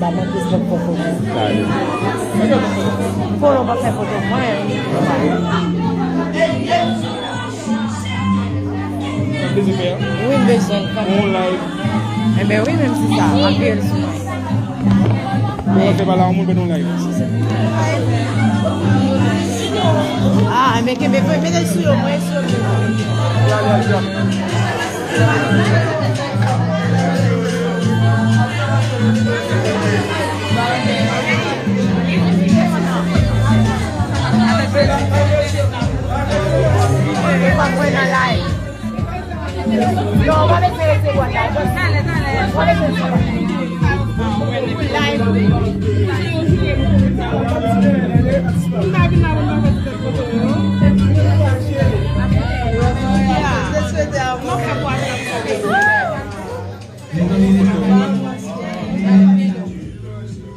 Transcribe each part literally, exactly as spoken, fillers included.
Mwen plis lòt fò foto. Polo pa fè foto mwen. Wi, m bezwen l kanmenm. Bon live. Enben wi, menm si sa, m ap veye l sou mwen. Bon, se pa la, moun fè nou live. Ah, enben kenbe fò, mete l sou yo, mwen sou yo. Mezanmi, mezanmi, mezanmi,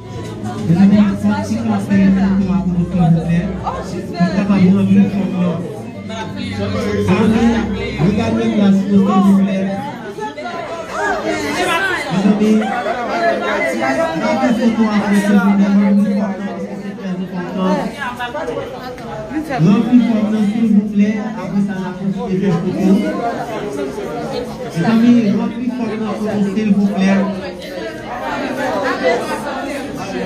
fòk ti kanpe foto a pou nou, silvouplè. Pou kapab ranpli fòm nan. Mezanmi, regade glas nou, silvouplè. Mezanmi, ranpli foto a pou nou, silvouplè. Ranpli fòm nan, se trè enpòtan. Ranpli fòm nan, silvouplè. Apre sa, n a kontinye fè foto. Mezanmi, ranpli fòm nan foto, silvouplè.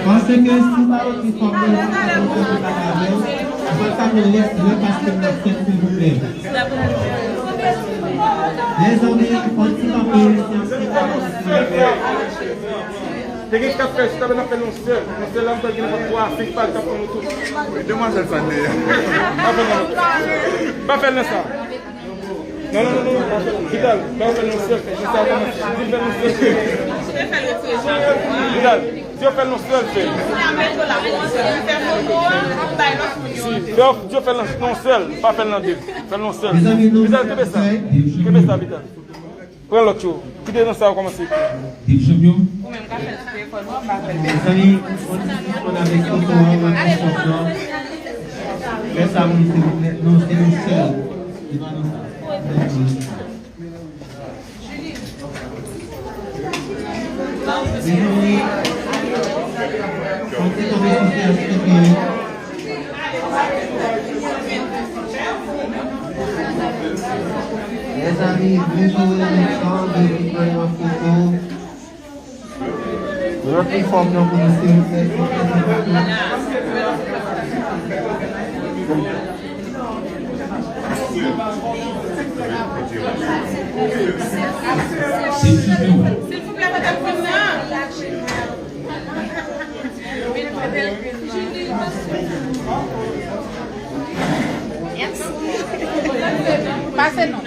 Paske si w pa ranpli fòm nan, ou pa ka pran foto avè w. Ou pa ka gen lè, lè paske n ap fèt, silvouplè. Mezanmi, fò n ti kanpe, se yon ti kanpe, silvouplè. Te gen k ap fè, jis apre n ap fè nan yon sèl. Nan sèl la, m kwè gen nenpòt twa, senk paj k ap pran nou tout. Demwazèl sa n ye a? Pa fè l nan, pa fè l nan sa. Non, non, non, non, pa fè l. Vital, pa fè l nan sèl. Jis sa kòmanse. Di fè l nan sèl. Vital, di yo fè l nan sèl, fè. Si, fè, di yo fè l nan, nan sèl. Pa fè l nan de. Fè l nan sèl. Vital, kenbe sa. Kenbe sa, Vital. Pran lòt yo. Kite nan sa yo kòmanse. Dave Champion. Ou menm ka fè l sou telefòn ou, pa fè l. Mezanmi, on ti sispann avèk foto a, on ti sispann. Fè sa pou nou, silvouplè. Non, se nou sèl. Se pa nan sa. Mezanmi, on ti kanpe sou sèl, silvouplè. Mezanmi, bonjou, Renaissance, depi pran yon foto. Ranpli fòm nan pou nou, silvouplè, se trè enpòtan. Silvouplè, pa t ap pran nan. Pase non.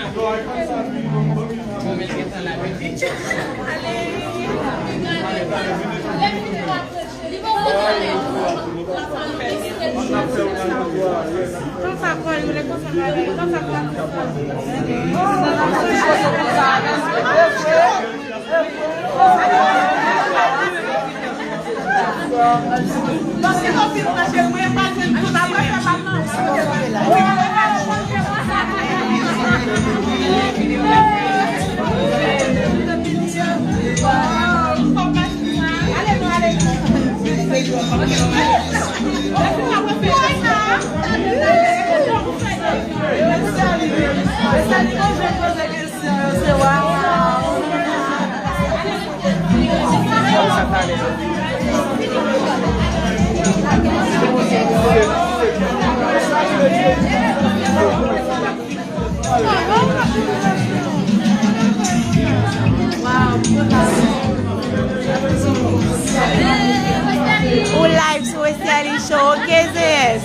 Ou live sou Westhierley Show, ok, Z S?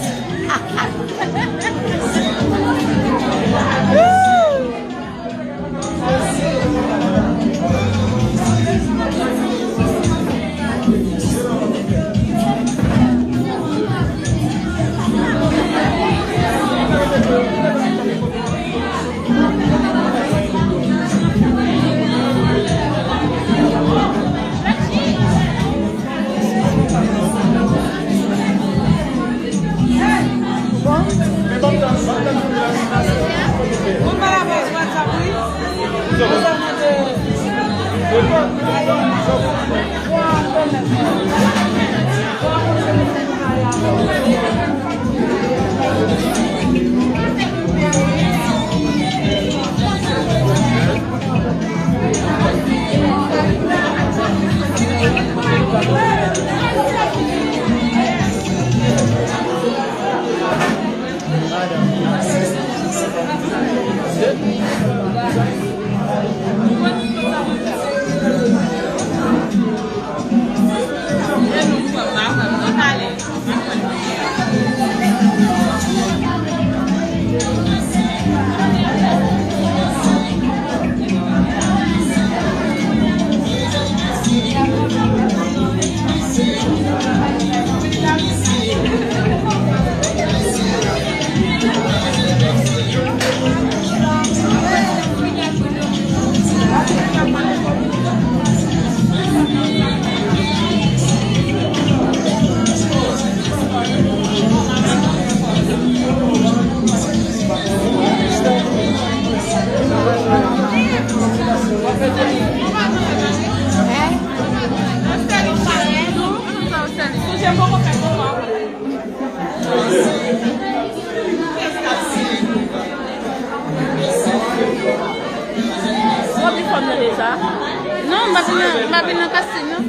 M pa vin nan kastin, non.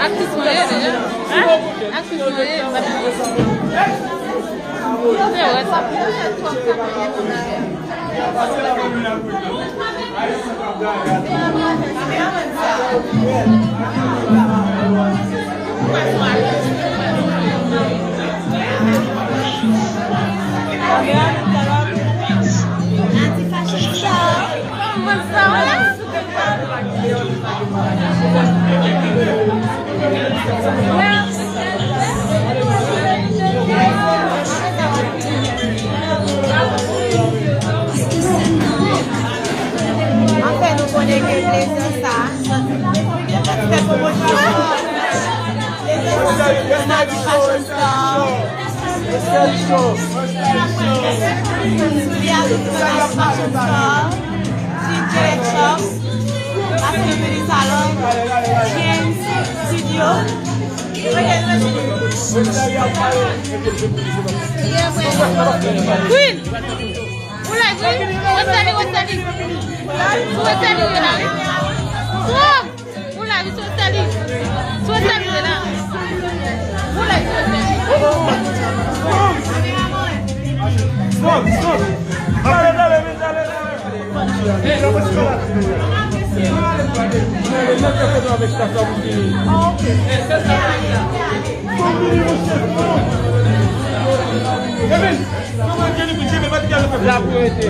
Aktris mwen ye deja. Hein? Aktris mwen ye, m pa vin nan kastin. Se vre sa. Anfen, nou konnen ke plezi sa, nou byen konn fè pwomosyon. Plezi sa, se Nadi Fashion Store. Soulye a sou Nadi Fashion Store. Jeans Collection. Paske vini salon. James Studio. Queen! Ou live, wi? Wesely, Wesely. Sou Wesely, wi, la, wi. Sou! Ou live, sou Wesely. Sou Wesely, wi, la. Ou live, sou Wesely. Stop, stop. Dale, dale, dale, dale. La pou rete.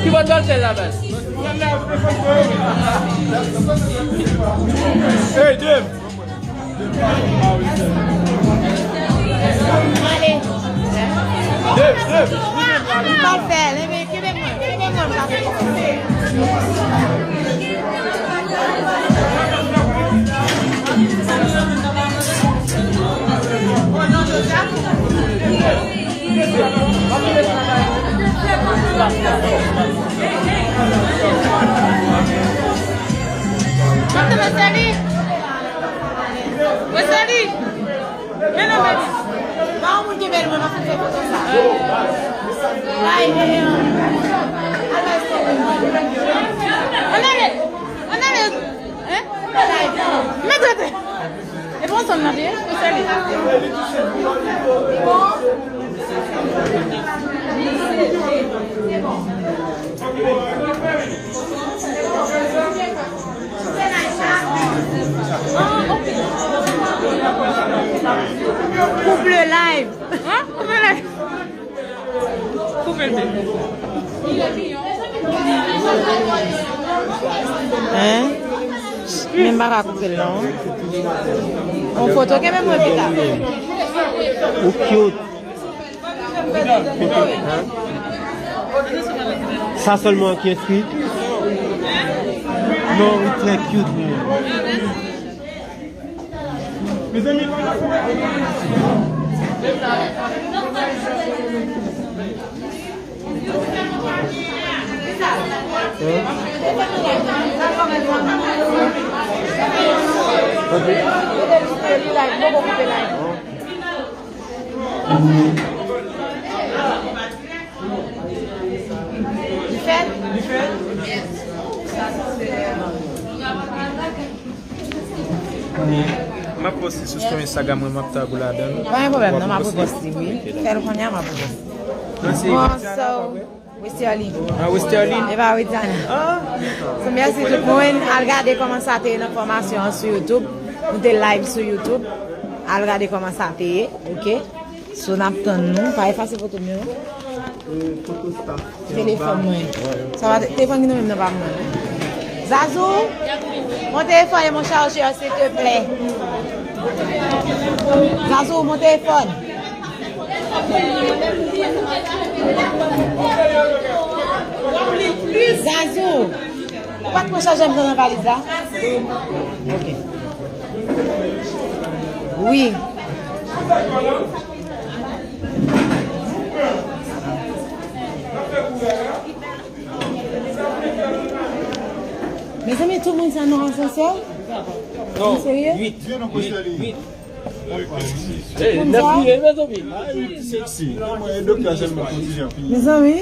Ki bò dòltè la baz? Hey, Dave! Ale. Dave, Dave, li menm la. Li pral fè, li menm, kenbe mwen, kenbe mwen, m ka fè. Mwen te mete li. Wesely! Men non, men. Pa yon moun ki bèl, mwen pa fè foto sa. Bay, eh, eh, al bay sou mwen. Ann ale! Ann ale! Hein? Men trete! E bon, son nan pye, Wesely. Koupe le live. Hein? Koupe live. Koupe l, bebe. Hein? Men m pa ka koupe l non. On foto ke menm mwen pita. Ou cute. Sa sèlman ki enskri? Non, ou trè cute, man. Li fèt? Li fèt? M ap poste sou Instagram mwen, m ap tag ou ladan l. Pa gen pwoblèm, non, m ap reposte, wi. Fè l kounye a, m ap reposte. Nan se Bon, Widiana, so, pa vre? Westerlie. Ah, Westerlie? E pa Widiana. Ah. So, mèsi tout moun. Al gade kòman sa te ye nan fòmasyon an sou YouTube. Nou te live sou YouTube. Al gade kòman sa te ye, oke? So, n ap tann nou. Pa efase foto m yo, non? Telefòn mwen. Sa va, telefòn ki nan men m nan pa mwen. Zazou, mon téléphone est mon chargeur, s'il te plaît. Zazou, mon téléphone. Zazou, ou pa t pran chajè m nan valiz la? Ok. Wi. Mezanmi, tout moun sa nan asansè? Non, uit. Uit, uit. Hey, n ap riye, mezanmi. Sexy. Non, mwen, e doktè sèlman kontinye ap riye. Mezanmi.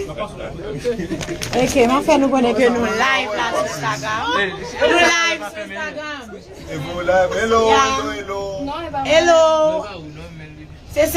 Ok, m ap fè nou konnen ke nou live la sou Instagram. Nou live sou Instagram. E pou live. Hello, hello, hello. Hello. Se sè